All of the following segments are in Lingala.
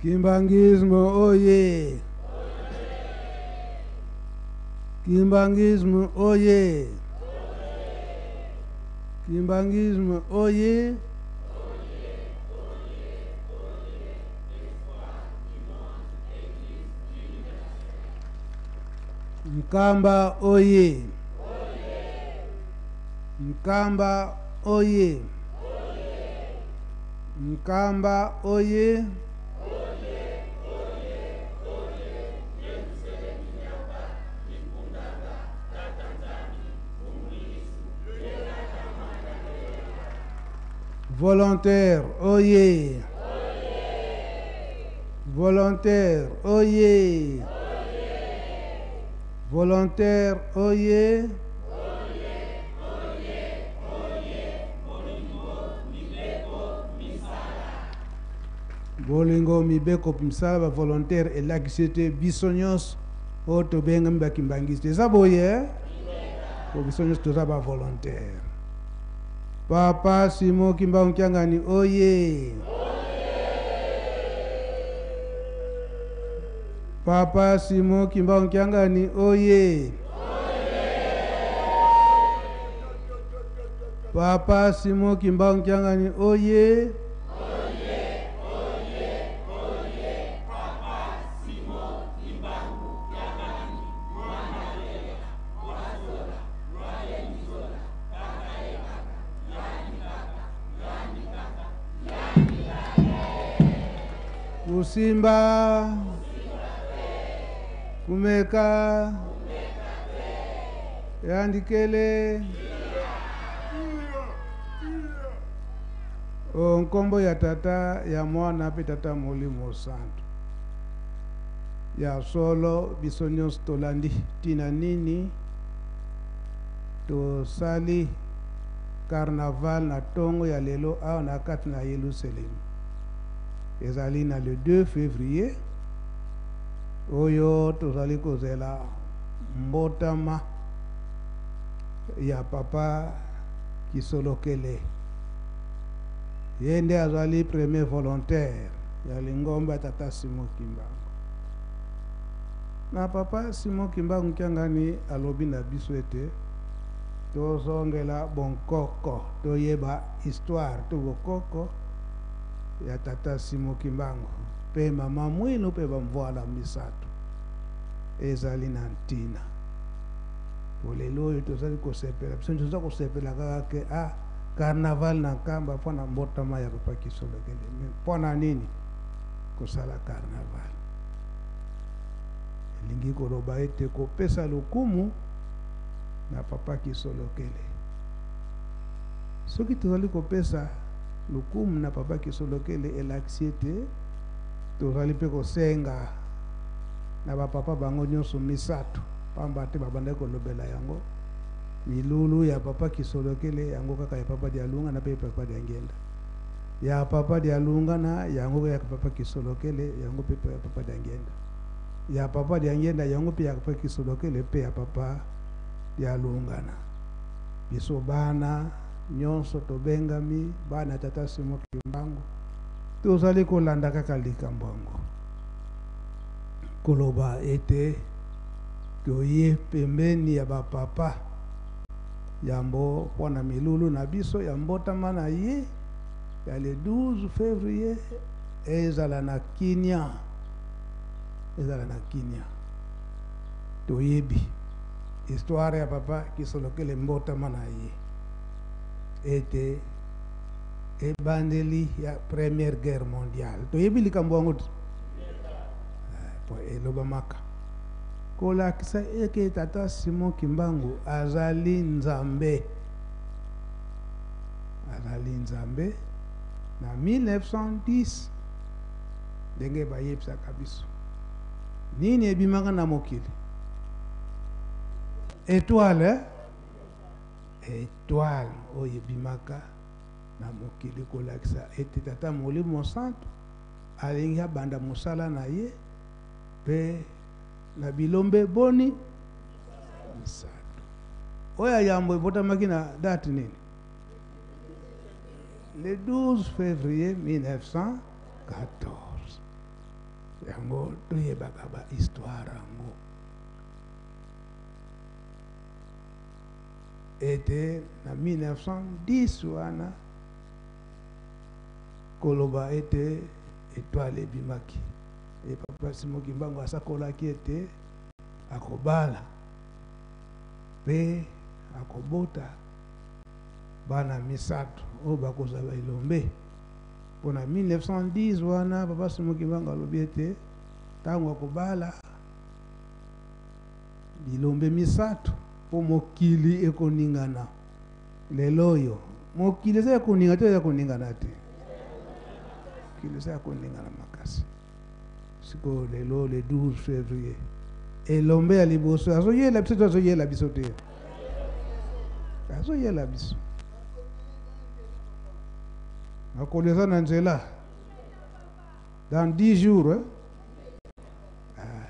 Kimbanguisme oye! Kimbanguisme oye! Kimbanguisme oye! Nkamba oye! Nkamba oye! Nkamba oye! Volontaire oye! Volontaire oye! Volontaire oye! Bolingo mibeko misala ba volontaire elakisi ete biso nyonso oyo tobengami ba kimbanguiste eza boye po biso nyonso toza ba volontaire. Papa Simon Kimbangu Kiangani oye! Papa Simon Kimbangu Kiangani oye! Papa Simon Kimbangu Kiangani oye! Kusimba, kumeka, yandikele o nkombo ya Tata, ya Mwana mpe Tata Molimo Santu. Ya solo, biso nyonso tolandi ntina nini tosali carnaval na tongo ya lelo awa na kati na Yelusalemi. Ezali na le 2 fevrier oyo tozali kozela mbotama ya Papa Kisolokele. Ye nde azali premier volontaire ya lingomba ya Tata Simon Kimbangu. Na Papa Simon Kimbangu Kiangani alobi na biso ete tozongela bonkoko, toyeba histoire to bokoko ya Tata Simon Kimbangu pe Mama Mwinu pe ba mvuala misatu ezali na ntina. Po lelo oyo tozali kosepela, biso nionso toza kosepela kaka ke ah carnaval na Nkamba mpo na mbotama ya Papa Kisolokele. Mais mpo na nini kosala carnaval? Elingi koloba ete kopesa lokumu na Papa Kisolokele. Soki tozali kopesa lokumu na Papa Kisolokele, elakisi ete tozali mpe kosenga na ba papa bango nyonso misato, pamba te babandaki kolobela yango milulu ya Papa Kisolokele, yango kaka ya Papa Dialungana mpe Papa Diangienda. Ya Papa Dialungana yango ya Papa Kisolokele, yango mpe ya Papa Diangienda. Ya Papa Diangienda yango mpe ya Papa Kisolokele mpe ya Papa Dialungana. Biso bana nyonso tobengami bana ya Tata Simon Kimbangu, tozali kolanda kaka likambo yango, koloba ete toye pembeni ya ba papa yambo mpo na milulu na biso ya mbotama na ye ya le 12 fevrier ezala na kimia, ezala na kimia. Toyebi histoire ya Papa Kisolokele, mbotama na ye ete ebandeli ya Première Guerre mondiale. Toyebi likambo yango te, po elobamaka kolakisa eke Tata Simon Kimbangu azali Nzambe, azali Nzambe na 1910 ndenge bayebisaka biso. Nini ebimaka na mokili? Etoile, etoile oyo ebimaka na mokili kolakisa ete Tata Molimo Santu alingi abanda mosala na ye pe na bilombe boni misato. Oyo ya yambo ebotamaki na date nini? Le 12 février 1914. Yango toyebaka ba histoire yango ete na 1910 wana koloba ete etoile ebimaki e papa Simon Kimbangu asakolaki ete akobala mpe akobota bana misato oyo bakozala elombe. Mpo na 1910 wana papa Simon Kimbangu alobi ete ntango akobala bilombe misato mpo mokili ekoningana. Lelo oyo mokili eza ya koningana te, eza ya koningana te, mokili eza ya koningana makasi. Sikoyo lelo le 12 février, elombe ya liboso azoyela biso to azoyela biso te? Azoyela biso. Makolo eza na nzela dans 10 jours, eh? Ah.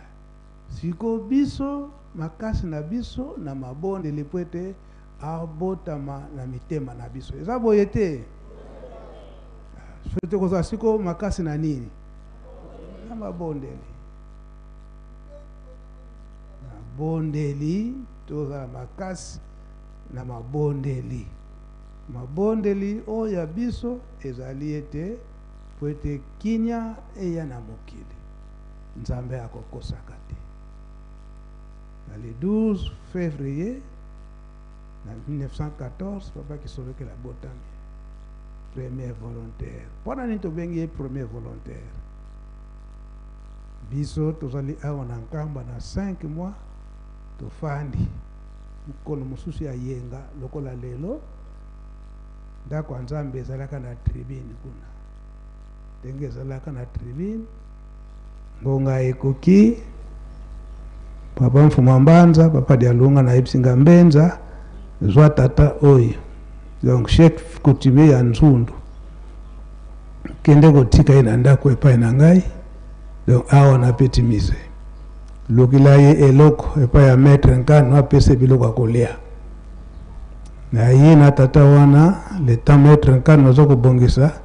Sikoyo biso makasi na biso na mabondeli po ete abotama na mitema na biso. Eza boye te? Soki tokozala sikoyo makasi na nini? Na mabondeli. Mabondeli, tozala makasi na mabondeli. Mabondeli oyo ya biso ezali ete po ete kimia eya na mokili. Nzambe akokosaka te. Na le 12 février na 1914, papa Kisolokele abotami premier volontaire. Mpona nini tobengi ye premier volontaire? Biso tozali awa na Nkamba na 5 mois, tofandi mokolo mosusu ya yenga lokola lelo. Ndako ya Nzambe ezalaka na tribune kuna, ndenge ezalaka na tribune, ngonga ekoki, papa Mfuma Mbanza, papa Dialunga nayebisi nga Mbenza, zwa tata oyo, donc chef coutumier ya Nzundu, kende kotika ye na ndako epai na ngai. Donc awa na petit mise, lukila ye eloko epai ya maître Nkano, apesa biloko ya kolia na ye na tata wana. Le temps maître Nkano aza kobongisa,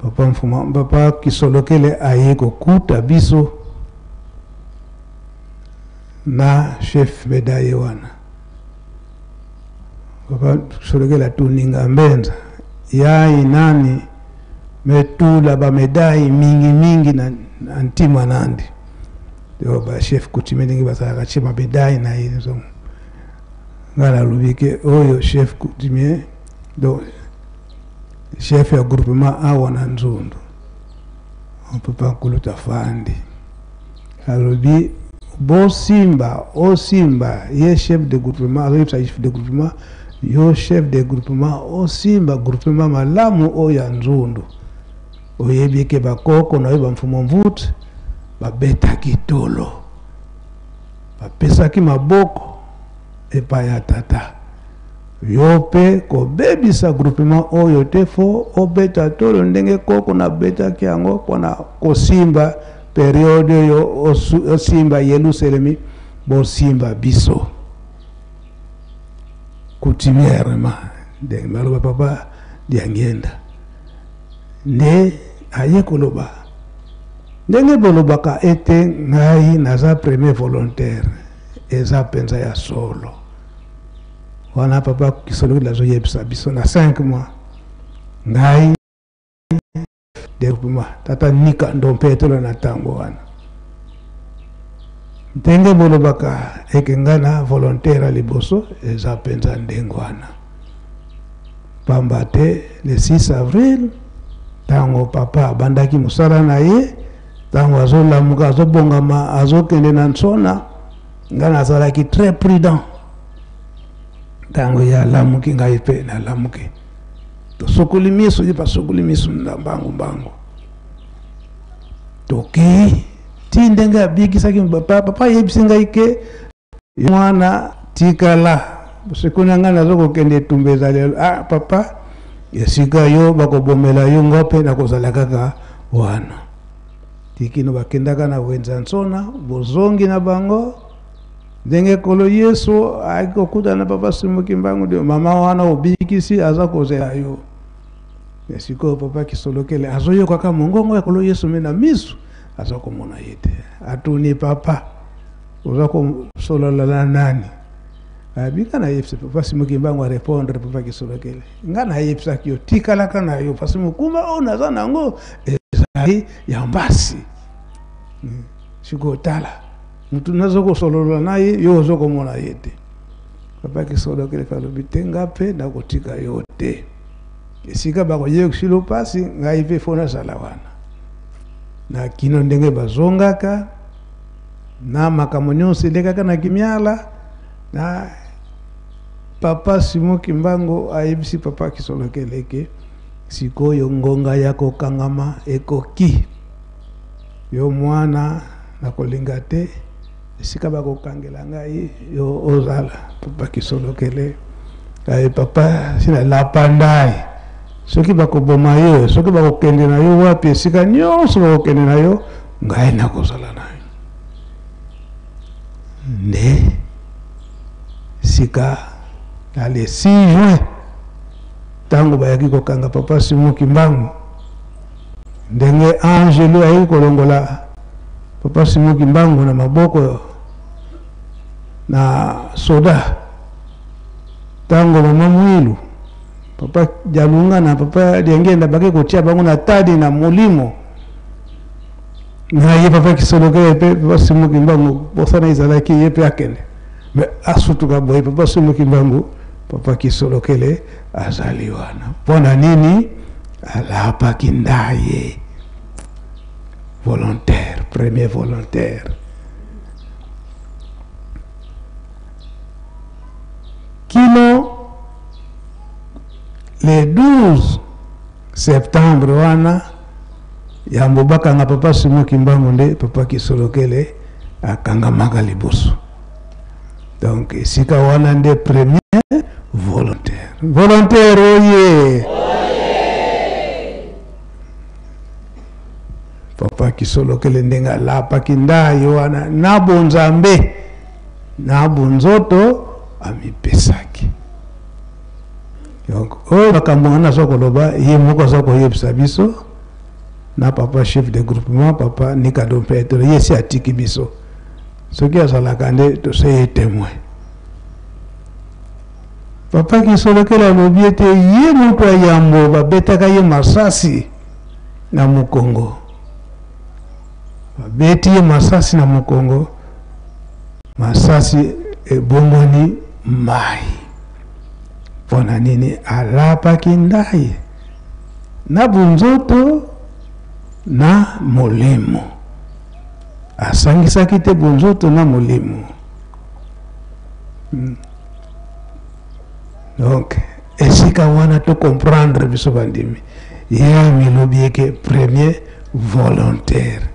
papa Mfuma, papa Kisolokele aye kokuta biso na chef medaye wana. Papa Kisolokele atuninga Mbenza, yai nani metula ba medaille mingi mingi na, na ntima nandi yo ba chef coutumier ndenge bazalaka tie ba medaille na ye. So ngai nalobi ke oyo chef coutumier, donc chef ya groupement awa na Nzundu. Papa Nkulutu afandi, alobi bosimba, osimba ye chef de groupement, azoyebisa chef de groupement, yo chef de groupement osimba groupement malamu oyo ya Nzundu. Oyebi ke bakoko na yo bamfumu mvutu babetaki tolo, bapesaki maboko epai ya tata. Yo mpe kobebisa groupement oyo te, fo obeta tolo ndenge koko nabetaki yango mpona kosimba periode oyo osimba Yelusalemi, bosimba biso coutumièrement. Ndenge baloba papa Diangienda nde aye koloba ndenge bolobaka ete ngai naza premier volontaire, eza mpenza ya solo. Wana papa Kisolokele azoyebisa biso na 5 mois ngai développement tata Nika Ndompetola na ntango wana ndenge bolobaka eke ngai na volontaire ya liboso, eza mpenza ndenge wana. Pamba te le 6 avril, ntango papa abandaki mosala na ye, ntango azolamuka, azobongama, azokende na nsona, ngai nazalaki très prudent. Ntango ye alamuki, ngai mpe nalamuki, tosokoli miso, ye basokoli miso na mbangu mbangu, tokei ti ndenge abikisaki papa. Papa ayebisi ngai ke mwana tikala sekuna, ngai naza kokende etumba ezali. Ah papa, esika yo bakobomela yo, ngo mpe nakozala kaka wana. Tikino bakendaka na wenza nsona, bozongi na bango ndenge kolo Yesu ayaki kokutana na papa Simon Kimbangu, de mama wana obikisi aza kozela yo. Me sikoyo papa Kisolokele azoyoka kaka mongongo ya kolo Yesu, me na miso Aza komona ye te. Atuni papa, oza kosolola na nani? Abi nga nayebisa papa Simon Kimbangu a répondre papa Kisolokele, nga nayebisaki yo tikalaka na yo parce mokumba oyo naza nango ezali ya mpasi. Sikoyo tala motu naza kosolola na ye, yo oza komona ye te. Papa Kisolokele mpe alobi te, nga mpe nakotika yo te, esika bakoyekisilo mpasi ngai mpe fo nazala wana. Na kino ndenge bazongaka na makambo nyonso elekaka na Kimiala, na papa Simon Kimbangu ayebisi papa Kisolokele ke sikoyo ngonga ya kokangama ekoki, yo mwana nakolinga te esika bakokangela ngai yo ozala. Papa Kisolokele aye, papa sina lapa ndai, soki bakoboma yo, soki bakokende na yo wapi, esika nyonso bakokende na yo, ngai nakozala na yo. Nde sika na le 6 juin ntango bayaki kokanga papa Simon Kimbangu, ndenge angelu ayaki kolongola papa Simon Kimbangu na maboko na soda, ntango mama Mwilu, papa Dialunga na papa Diangienda baki kotia bango na tadi na molimo na ye, papa Kisolokele mpe papa Simon Kimbangu bosana ezalaki ye mpe akende, me asutuka boye papa Simon Kimbangu, papa Kisolokele azali wana. Mpo na nini? Alapaki ndaye volontaire, premier volontaire. Kino le 12 septembre wana yambo bakanga papa Simon Kimbangu, nde papa Kisolokele akangamaka liboso. Donc esika wana nde premier volontaire. Volontaire oye! Papa Kisolokele ndenge alapaki ndayi wana na bonzambe na bonzoto amipesaki. Donc oyo makambo wana aza koloba, ye moko aza koyebisa biso na papa chef de groupement, papa Nikado Pedro, ye si atiki biso, soki azalaka nde tose ye témoin. Papa Kisolokele alobi ete ye moto ya yambo babetaka ye masasi na mokongo, babeti ye masasi na mokongo, masasi ebongwani mai. Mpo na nini? Alapaki ndai na bonzoto na molimo, asangisaki te bonzoto na molimo. Donc esika wana to comprendre biso bandimi, ye amilobi eke premier volontaire.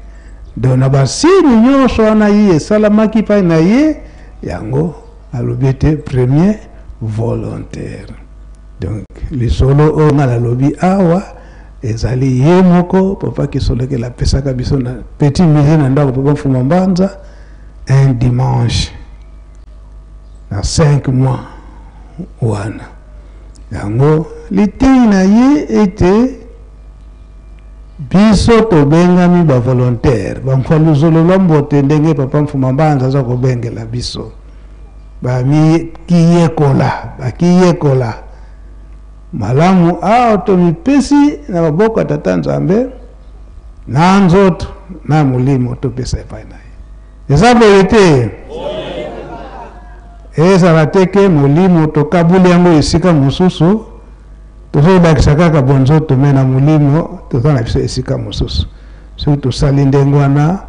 Donc na basini nyonso wana ye esalamaki epai na ye, yango alobi ete premier volontaire. Donc lisolo oyo nga nalobi awa ezali ye moko papa Kisolokele apesaka biso na petit musée na ndako papa Mfuma Mbanza un dimanche na 5 mois wana. Yango liteyi na ye ete biso tobengami ba volontaire, ba mfaluzolo lwa mbote, ndenge papa Mfuma Mbanza aza kobengela biso, bakiyekola, bakiyekola malamu awa tomipesi na maboko ya Tata Nzambe na nzoto na molimo topesa epai na ye. Eza boye te? Ezala te ke molimo tokabuli yango esika mosusu, tozobakisa kaka bonzoto, me na molimo toza na biso esika mosusu. Soki tosali ndenge wana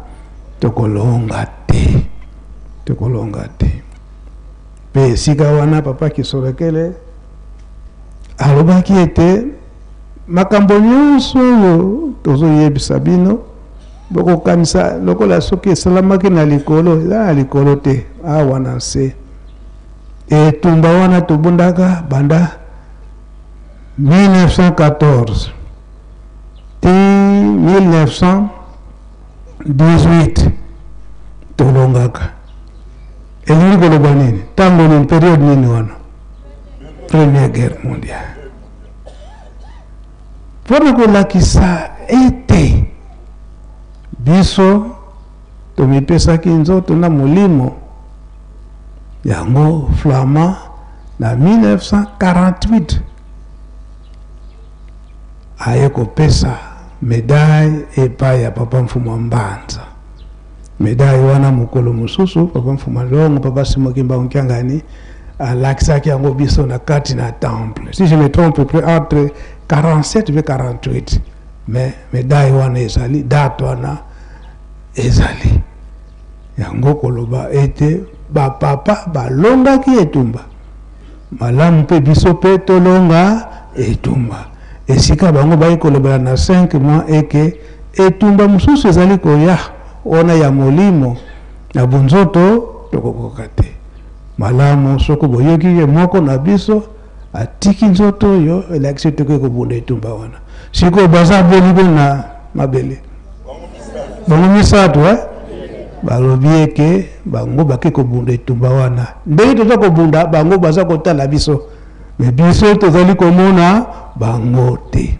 tokolonga te, tokolonga te. Mpe esika wana papa Kisolokele alobaki ete makambo nyonso oyo tozoyebisa bino bokokanisa lokola soki esalamaki na likolo, eza na likolo te, awa na nse. Etumba wana tobundaka banda 1914 ti 1918 tolongaka. Elingi koloba nini? Ntango nini? Periode nini wana? Première guerre mondiale. Mpona kolakisa ete Biso tomipesaki nzoto na molimo yango Flamand na 1948 aye kopesa medaille epai ya Papa Mfumu Mbanza. Medaille wana mokolo mosusu Papa Mfumu Longo, Papa Simon Kimbangu Kiangani alakisaki yango biso na kati na temple, si je me trompe plus entre 47 et 48, mais medaille wana ezali, date wana ezali yango koloba ete bapapa balongaki etumba malamu mpe biso mpe tolonga etumba. Esika bango bayi kolobela na 5 mois eke etumba mosusu ezali koya wana ya molimo na bonzoto tokokoka te. Malamu soki boyoki ye moko na biso atiki nzoto oyo elakisi tokoki kobunda etumba wana. Sikoyo baza boni boni na mabele bango misato eh? Balobi eke bango bake kobunda etumba wana. Ndenge toza kobunda, bango baza kotala biso, me biso tozali komona bango te.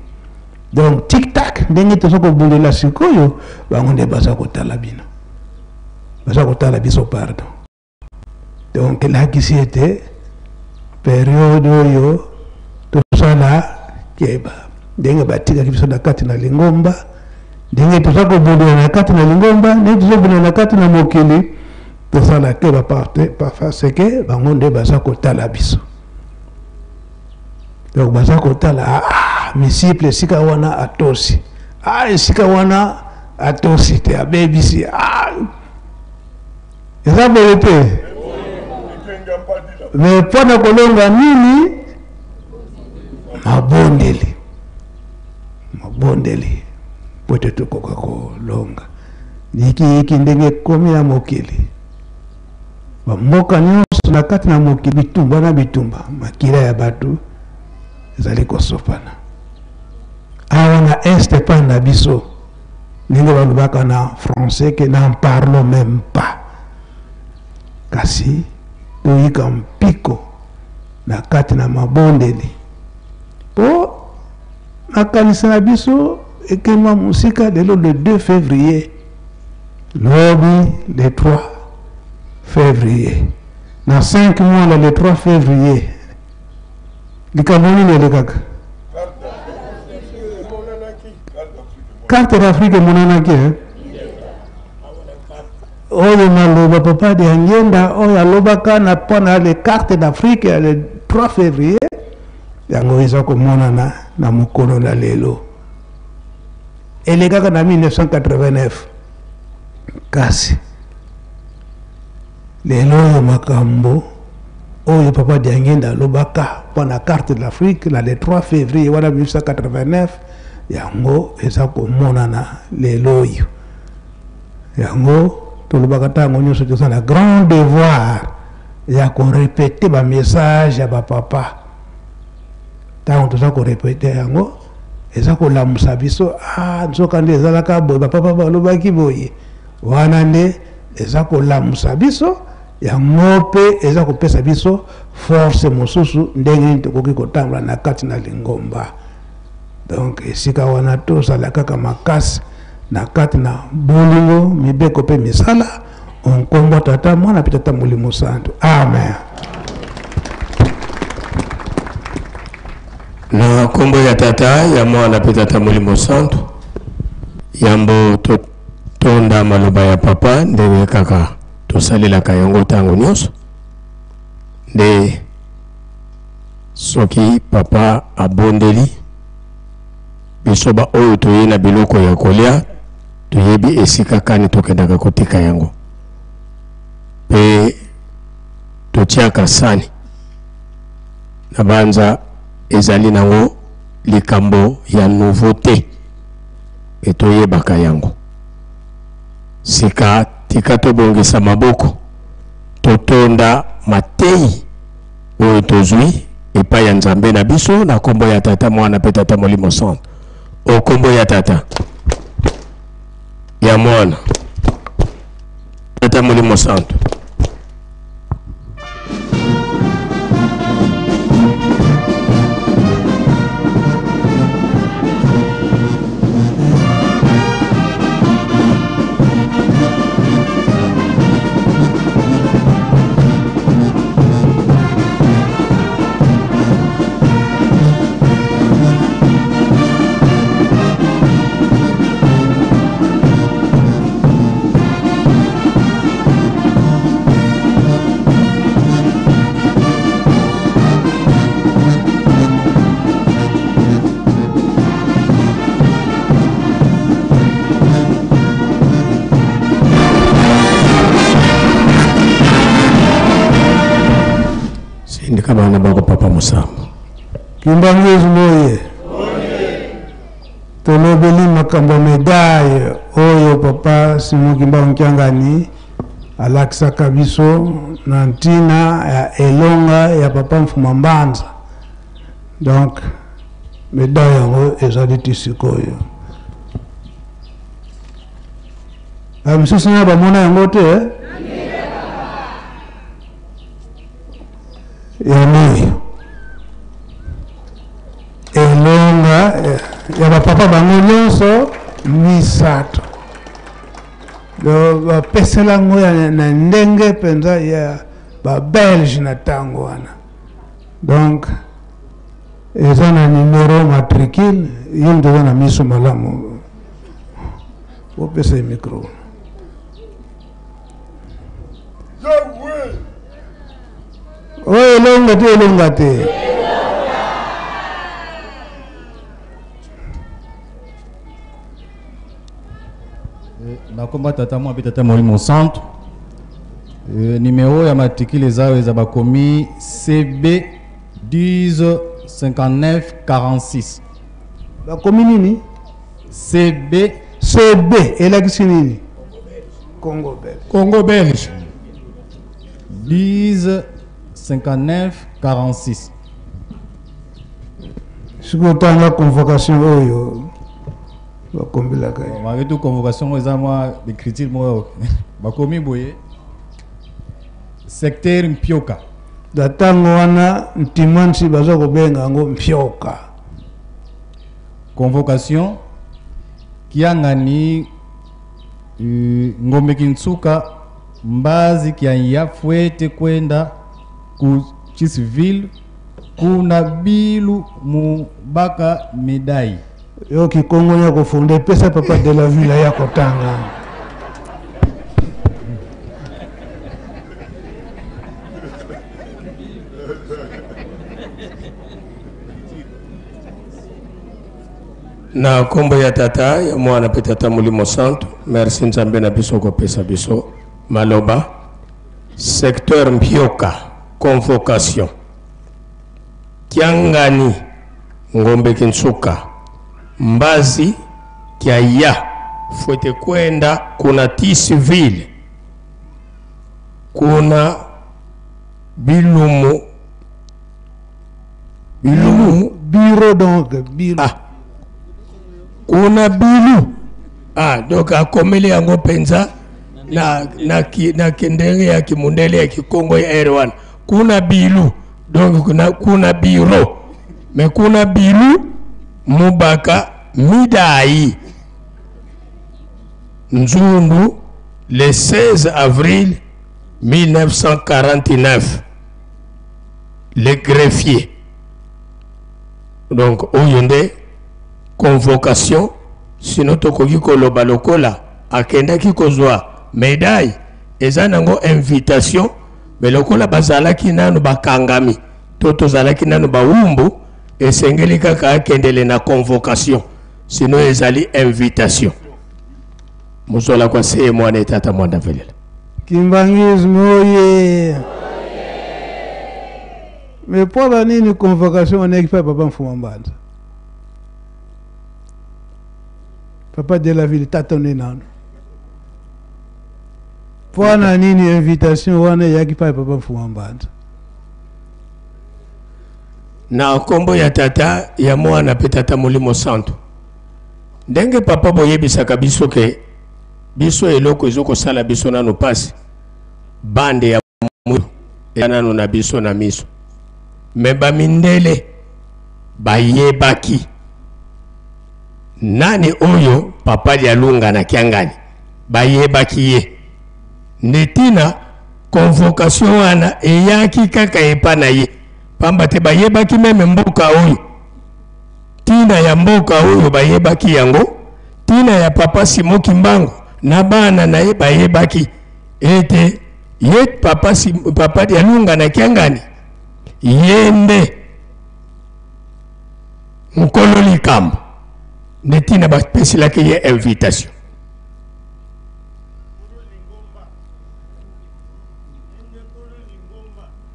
Donc tic tac, ndenge toza kobundela sikoyo, bango nde baza kotala bino, baza kotala biso, pardon. Donc elakisi ete periode oyo tosala keba ndenge batikaki biso na kati na lingomba, ndenge toza kobundela na kati na lingomba, ndenge tozobundela na kati na mokili, tosala keba parce que bango nde baza kotala biso. Donc baza kotala, misiple esika wana atosi, esika wana atosi te, abebisi, eza boye te. Me mpo na kolonga nini? Mabondeli, mabondeli po ete tokoka kolonga yikiyiki ndenge ekomi na mokili. Bamboka nyonso na kati na mokili bitumba na bitumba, makila ya bato ezali kosopana. Awa na est epai na biso, ndenge balobaka na français ke n'en parlons même pas, kasi toyika mpiko na kati na mabondeli mpo makanisi na biso ekema mosika. Lelo le 2 février, lobi le 3 février, na 5 mois na le 3 février likambo nini elekaka? Carte d'Afrique emonanaki, eh? Oyo maloba Papa Diangienda oyo alobaka na mpona le carte d'Afrique ya le 3 février, yango eza komonana na mokolo na lelo. Elekaka na 1989, kasi lelo oyo makambo oyo Papa Diangienda alobaka mpona carte de l'Afrique na le 3 février wana 1989, yango eza komonana lelo oyo. Yango tolobaka ntango nyonso, toza na grand devoir ya korépéter bamessage ya bapapa. Ntango toza korépéter yango, eza kolamusa biso, nzoka nde ezalaka boye, bapapa balobaki boye. Wana nde eza kolamusa biso, yango mpe eza kopesa biso force mosusu ndenge nini tokoki kotambola na kati na lingomba. Donc esika wana tozala kaka makasi na kati na bolingo, mibeko mpe misala. Nkombo Tata, Mwana mpe Tata Molimo Santu, amen. Na nkombo ya Tata, ya Mwana mpe Tata Molimo Santu. Yambo totonda maloba ya papa, ndenge kaka tosalelaka yango ntango nyonso, nde soki papa abondeli biso, baoyo toye na biloko ya kolia, toyebi esika kani tokendaka kotika yango mpe totiaka sani na banza. Ezali nango likambo ya nouveau te, mpe toyebaka yango. Sika tika tobongisa maboko, totonda matei oyo tozwi epai ya Nzambe na biso, na nkombo ya Tata, Mwana mpe Tata Molimo Santo. O nkombo ya Tata, ya Mwana, Tata Molimo Santo. Tika bana bako papa Musambo. Kimbanguisme oye! Tolobeli makambo ya medaille oyo papa Simon Kimbangu Kiangani alakisaka biso na ntina ya elonga ya papa Mfuma Mbanza. Donc medaille yango ezali ti sikoyo. Ba misusu na bamona yango te eh? Yango oyo elonga eh, ya bapapa bango nyonso misato bapesela yango na ndenge mpenza ya babelge na ntango wana. Donc eza na numero matricule, ye moto aza na miso malamu, bopesa ye micro. Oyo elonga te, elonga te. Nakomba tata mwa mpe tata molimo centre. Numero ya matricule eza oyo, eza bakomi CB 10 59 46. Bakomi nini? CB. CB elakisi nini? Congo Belge. Congo Belge. 10 59 46. Sikoyo otanga convocation oyo bakombelaka ye. Malgré tout, convocation oyo eza mwa écriture moko bakomi boye, secteur Mpioka. Na ntango wana Ntimansi baza kobenga yango Mpioka. Convocation Kiangani Ngombe Kintsuka Mbazi Kianya Fwete kwenda ku Chisville kuna bilu mubaka médaille. Yo kikongo ya kofonde, pesa papa de la ville ya kotanga. Na nkombo ya tata ya mwana mpe tata molimo santu, merci Nzambe na biso kopesa biso maloba. Secteur Mpioka, convocation Kiangani Ngombe Kinsuka Mbazi Kiaya Fwete kwenda kuna Tisville kuna Bilumu Bilumu bureau, donc bureau. Ah, kuna bilu ah, donc akomeli yango mpenza na kindenge ya kimundele ya kikongo ya R1 kuna bilu, donc kuna bureau mais kuna bilu mubaka midai Nzundu le 16 avril 1949, le greffier. Donc oyo nde convocation, sino tokoki koloba lokola akendaki kozwa médaille, eza nango invitation, mais lokola bazalaki nanu bakangami to tozalaki nanu bawumbu, esengeli kaka akendele na convocation, sino ezali invitation. Mozola kwa seye mwana etata mwana velela. Kimbanguisme oye! Mais mpo ba nini convocation wana eyaki pa papa Mfuma Mbanza? Papa de la ville tata ne nano. Mpo na nini invitation wana eyaki pa papa Mfuma Mbanza? Na nkombo ya tata ya mwana mpe tata molimo santu. Ndenge papa boyebisaka biso ke biso eloko ezokosala biso nano pasi, bande ya mwindo eza nano na biso na miso, me bamindele bayebaki nani oyo papa Lialunga na Kiangani, bayebaki ye nde tina convocation wana eyaki kaka epa na ye, pamba te bayebaki meme mboka oyo, tina ya mboka oyo bayebaki yango, tina ya papa Simon Kimbangu na bana na ye bayebaki ete ye papa, papa Dialunga na Kiangani ye nde nkolo likambo, nde tina bapeselaki ye invitation.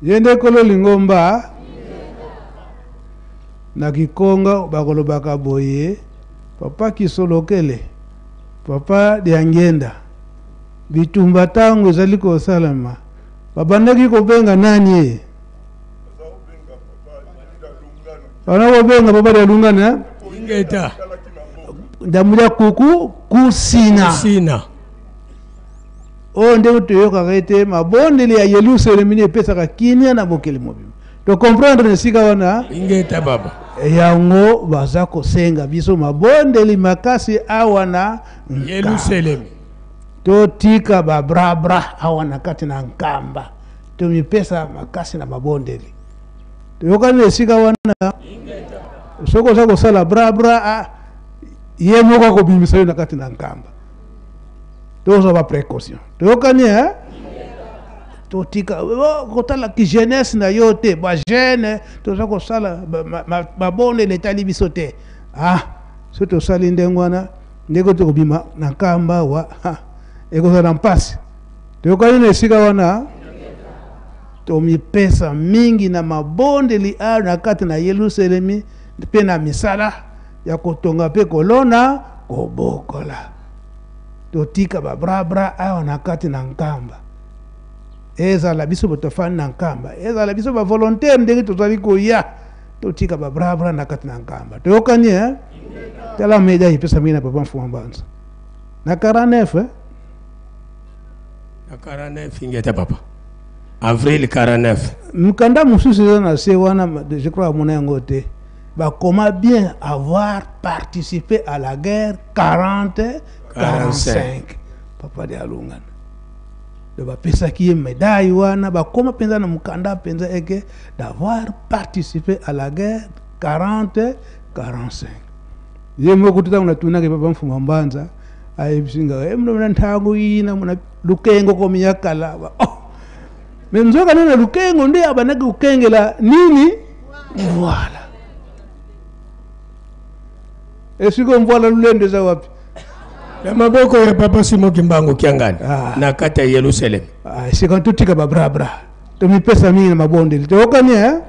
Ye nde nkolo lingomba. Na kikongo bakolobaka boye, Papa Kisolokele, Papa Diangienda, bitumba tango ezali kosalama, babandaki kobenga nani ye? Bana kobenga Papa Dialungana, eh? Ingeta. Ndamulia kuku kusina. Kusina. Oyo ndenge toyokaka ete mabondeli ya Yelusalemi nde epesaka kimia na mokili mobimba. To comprendre na esika wana? Ingeta baba. Yango baza kosenga biso mabondeli makasi awa na Yelusalemi. Totika ba bra bra awa na kati na Nkamba. Tomipesa makasi na mabondeli. Toyokani na esika wana? Soki oza kosala bra bra, ah, ye moko akobimisa yo na kati na Nkamba. Tozwa ba précaution. Toyokani, hein? Totika, oh, kotala ki jeunesse na yo te, ba jeune toza kosala mabondeli etali biso te. Ah, soki tosali ndenge wana, ndenge tokobima na Nkamba wa, ha, ekozala mpasi. Toyokani na esika wana? Tomipesa mingi na mabondeli ayo na kati na Yelusalemi mpe na misala ya kotonga mpe kolona kobokola. Totika ba bra bra awa na kati na Nkamba. Ezala biso tofandi na Nkamba, ezala biso ba volontaire ndenge tozali koya, totika ba bra bra na kati na Nkamba. Toyokani, hein? Tala médaille epesa mingi na Papa Mfuma Mbanza. Na 49, hein? Na 49 ingeta papa. Avril 49. Mkanda mosusu eza na se wana, je crois amona yango te. Bakoma bien avoir participé à la guerre 40, 45. Papa de Alungana. Donc bapesaki ye médaille wana, bakoma mpenza na mokanda mpenza eke d'avoir participé à la guerre 40, 45. Ye moko ntango natunaki Papa Mfuma Mbanza, ayebisi nga, eh, mna mna ntango yina, mna lukengo komi ya kala. Ba, oh! Mais nzoka nde na lukengo nde abandaki kokengela nini? Voilà. Esiko mvwala lulendo eza wapi? Na maboko ya Papa Simon Kimbangu Kiangani, Ah. na kati ya Yerusalem. Ah, esika totika ba bra bra. Tomipesa mingi na mabondeli. Toyokani, hein?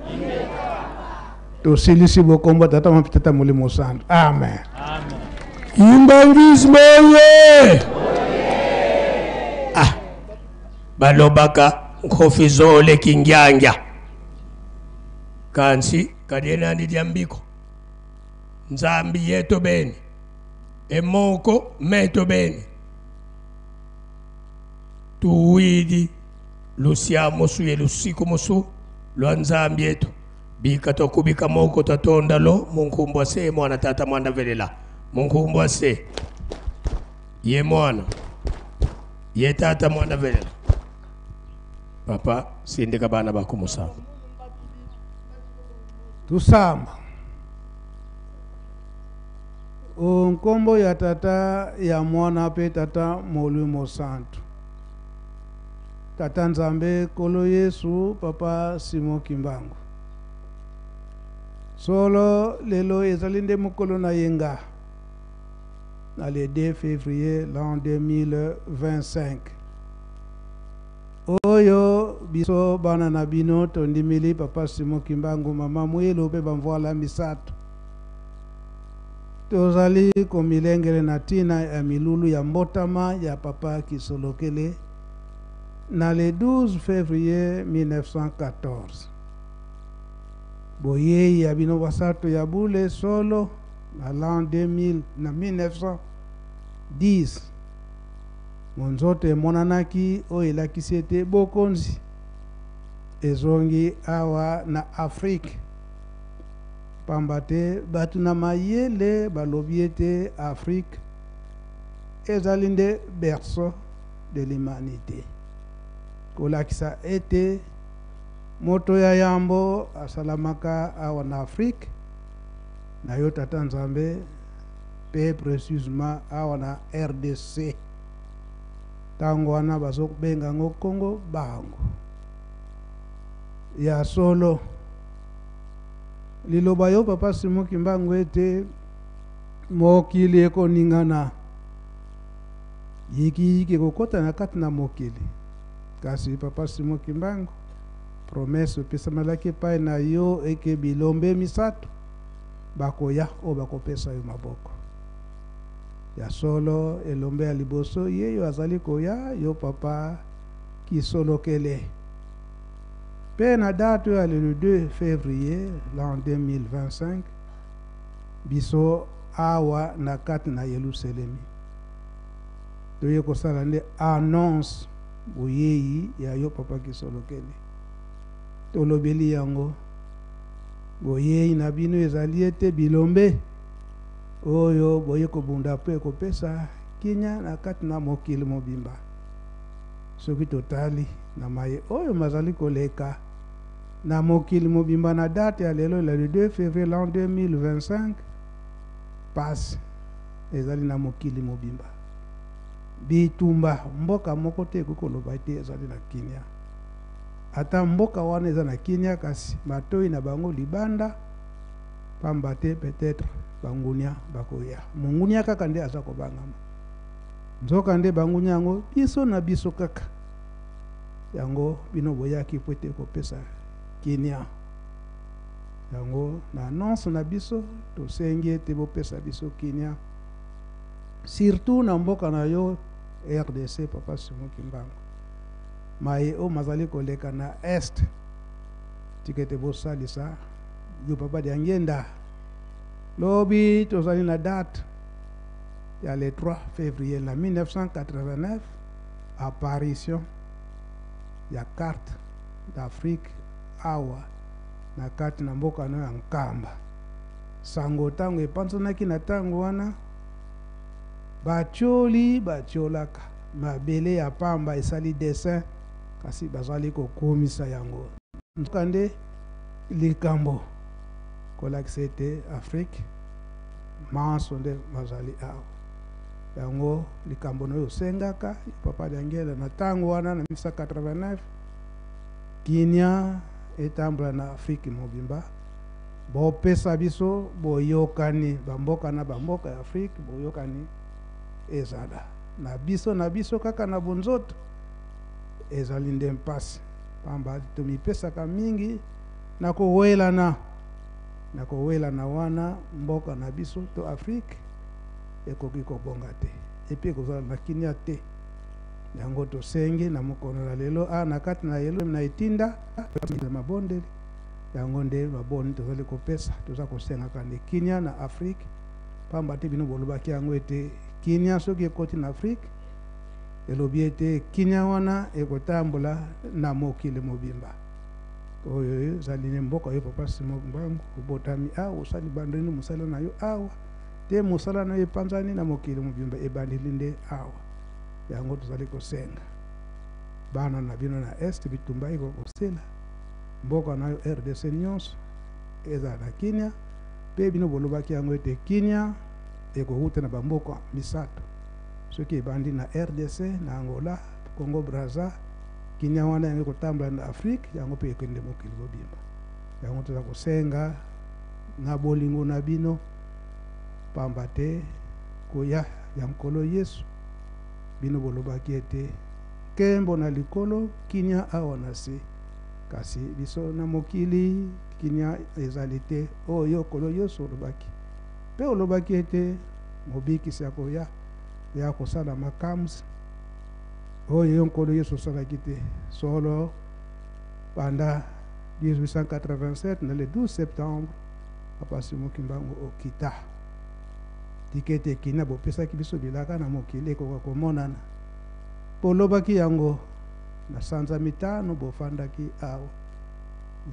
Tosilisi bokombo Tata Mwa Tata Molimo Santo. Amen. Amen. Kimbanguisme oye! Ah. Balobaka nkofizole kingyangya. Kansi kadienani dia mbiko. Nzambi yeto beni. Emoko meto beni. Tuwidi lusia mosu ye lusiku mosu lwa Nzambi yetu. Bika tokubika moko tatonda lo munkumbwa se mwana tata mwana velela. Munkumbwa se ye mwana ye tata mwana velela. Papa sindika bana bakumusamba. Tusamba. O nkombo ya tata ya mwana pe tata Molimo Santu. Tata Nzambe Kolo Yesu Papa Simon Kimbangu. Solo lelo ezali nde mokolo na yenga na le 2 février l'an 2025. Oyo biso bana na bino tondimili Papa Simon Kimbangu, Mama Mwilu pe bamvwala misato. Tozali komilengele na tina ya milulu ya mbotama ya Papa Kisolokele na le 12 février 1914. Boyei ya bino basato ya bule solo na l'an 2000, na 1910. Monzoto emonanaki oyo elakisi ete bokonzi ezongi awa na Afrique. Pamba te bato na mayele balobi ete Afrique ezali nde berceau de l'humanité. Kolakisa ete moto ya yambo asalamaka awa na Afrique na yo Tata Nzambe, pe précisément awa na RDC. Tango wana bazobenga yango Congo Bango. Ya solo liloba yo Papa Simon Kimbangu ete mokili ekoningana, yikiyiki ekokota na kati na mokili. Kasi Papa Simon Kimbangu, Promesse epesamelaki epai na yo eke bilombe misato bakoya oyo bakopesa yo maboko. Ya solo, elombe ya liboso ye yo azali koya, yo papa Kisolokele. Mpe na date oyo ya le 2 février l'an 2025, biso awa na kati na Yelusalemi toye kosala nde annonce boyei ya yo papa Kisolokele. Tolobeli yango, boyei na bino ezali ete bilombe oyo boye kobunda mpe kopesa kimia na kati na mokili mobimba. Soki totali na maye oyo mazali koleka na mokili mobimba na date ya lelo le 2 février l'an 2025, pasi ezali na mokili mobimba. Bitumba, mboka moko te ekoki koloba ete ezali na kimia. Ata mboka wana eza na kimia, kasi matoi na bango libanda, pamba te peut-être bangunia bakoya. Mongunia kaka nde aza kobangama. Nzoka nde bangunia yango biso na biso kaka. Yango bino boyaki po ete kopesa kimia. Yango na annonce na biso tosengi ete bopesa biso kimia, surtout na mboka na yo RDC, papa Simon Kimbangu. Maye oyo mazali koleka na est, tika ete bosalisa yo papa Diangienda. Lobi tozali na date ya le 3 février na 1989, apparition ya carte d'Afrique awa na kati na mboka no ya Nkamba. Sango ntango epanzanaki na ntango wana, batioli batiolaka mabele ya pamba esali dessin, kasi bazali kokomisa yango. Nzokande likambo kolakisa ete Afrique manso nde bazali awa. Yango likambo na oyo osengaka papa Diangienda na ntango wana na 1989, kimia etambola na Afrique mobimba. Bopesa biso boyokani, bamboka na bamboka ya Afrique, boyokani ezala na biso na biso kaka na bonzoto ezali nde mpasi, pamba tomipesaka mingi na kowelana na kowelana wana mboka na biso to Afrique ekoki kobonga te, epi ekozala na kimia te. Yango tosengi na mokolo na lelo a na kati na yelo na etinda ya mabondeli, yango nde maboni tozali kopesa. Toza kosengaka nde kimia na Afrique, pamba te bino bolobaki yango ete kimia soki ekoti na Afrique, elobi ete kimia wana ekotambola na mokili mobimba. Oyo ezali nde mboka oyo papa Simon Kimbangu obotami awa, osali bandeli mosala na yo awa te, mosala na yo epanzani na mokili mobimba, ebandeli nde awa. Yango tozali kosenga bana na bino na est, bitumba ekokosila, mboka na yo RDC nyonso ezala na kimia. Mpe bino bolobaki yango ete kimia ekowuta na bamboka misato, soki ebandi na RDC, na Angola, Congo Brazza, kimia wana yango ekotambola na Afrique, yango mpe ekende mokili mobimba. Yango toza kosenga na bolingo na bino, pamba te koya ya Nkolo Yesu, bino bolobaki ete nkembo na likolo, kimia awa na se, kasi biso na mokili kimia ezali te. Oyo Nkolo Yesu olobaki, mpe olobaki ete mobikisi akoya ya kosala makambo oyo yo Nkolo Yesu osalaki te. Solo banda 1887 na le 12 septembre, papa Simon Kimbangu okita, tika ete kimia bopesaki biso bilaka na mokili ekoka komonana. Bolobaki yango na sanza mitano bofandaki awa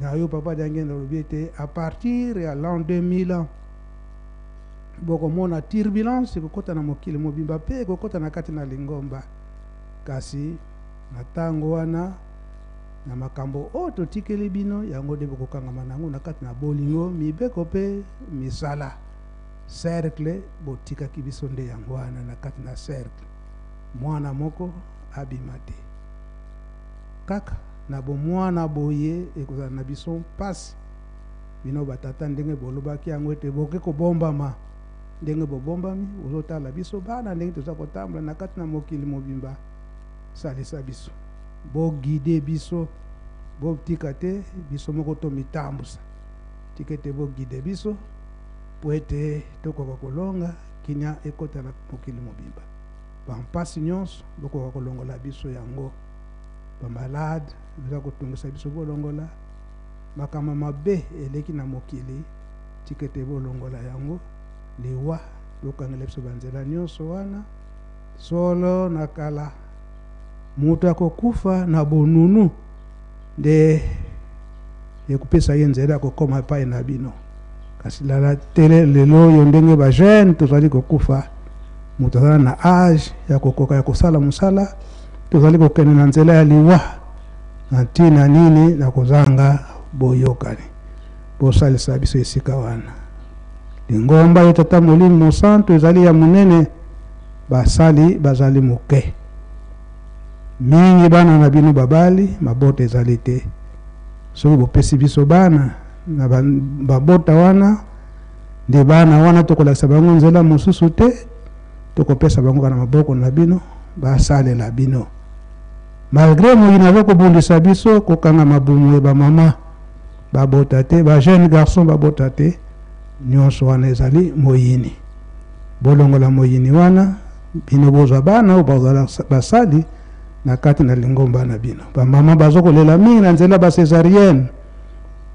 na yo papa Diangienda, olobi ete à partir ya l'an 2000 ans bokomona turbulence ekokota na mokili mobimba mpe ekokota na kati na lingomba. Kasi na ntango wana, na makambo oyo totikeli bino, yango nde bokokangama nango na kati na bolingo, mibeko mpe misala. Cercle botikaki biso nde yango wana, na kati na cercle mwana moko abima te. Kaka na bomwana boye ekozala na biso mpasi. Bino batata, ndenge bolobaki yango ete boke kobombama, ndenge bobombami, ozotala biso bana ndenge toza kotambola na kati na mokili mobimba. Salisa biso, boguide biso. Botika te biso moko tomitambusa. Tika ete boguide biso mpo ete tokoka kolonga, kimia ekota na mokili mobimba. Bampasi nyonso bokoka kolongola biso yango. Bamalade eza kotungisa biso bolongola. Makambo mabe eleki na mokili, tika ete bolongola yango. Liwa bokangela biso banzela nyonso wana. Solo na kala moto akokufa na bonunu nde ekopesa ye nzela ya kokoma epai na bino. Kasi lala tele lelo oyo ndenge ba jeune tozali kokufa, moto azala na age ya kokoka ya kosala mosala, tozali kokende na nzela ya liwa na ntina nini? Na kozanga boyokani. Bosalisa biso esika wana. Lingomba ya Tata Molimo Mosantu ezali ya monene, basali bazali moke mingi. Bana na bino babali, mabota ezali te. Soki bopesi biso bana na babota wana, nde bana wana tokolakisa bango nzela mosusu te, tokopesa bango kaka na maboko na bino, basalela bino. Malgre moyini aza kobundisa biso, kokanga mabumu ya bamama babota te, ba jeune garçon babota te, nyonso wana ezali moyini. Bolongola moyini wana, bino bozwa bana oyo bazala basali na kati na lingomba na bino. Bamama bazo kolela mingi na nzela ba césarienne,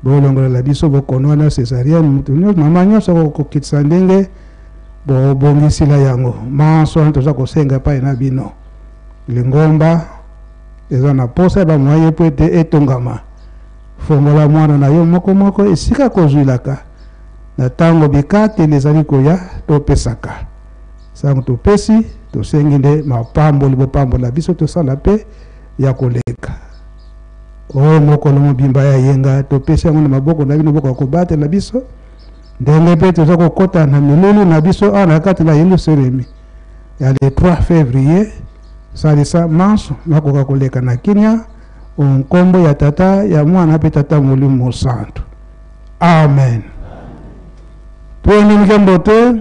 bolongolela biso bokono wana césarienne. Moto nyonso, mama nyonso akokokitisa ndenge bobongisila yango. Manso wana toza kosenga epai na bino. Lingomba eza na posa ya bamoye mpo ete etongama. Fongola mwana na yo moko moko esika kozwilaka na ntango bikateli ezali koya. Topesaka sango, topesi, tosengi nde mapamboli, bopambola biso tosala mpe ya koleka. Oyo mokolo mobimba ya yenga topesi yango na maboko na bino, bokoka kobatela biso ndenge mpe toza kokɔta na milulu na biso awa na kati na Yelusalemi ya le 3 février. Salisa manso makoka koleka na kimia, o nkombo ya Tata, ya Mwana mpe Tata Molimo Mosantu. Amen. Toyende nkembo te.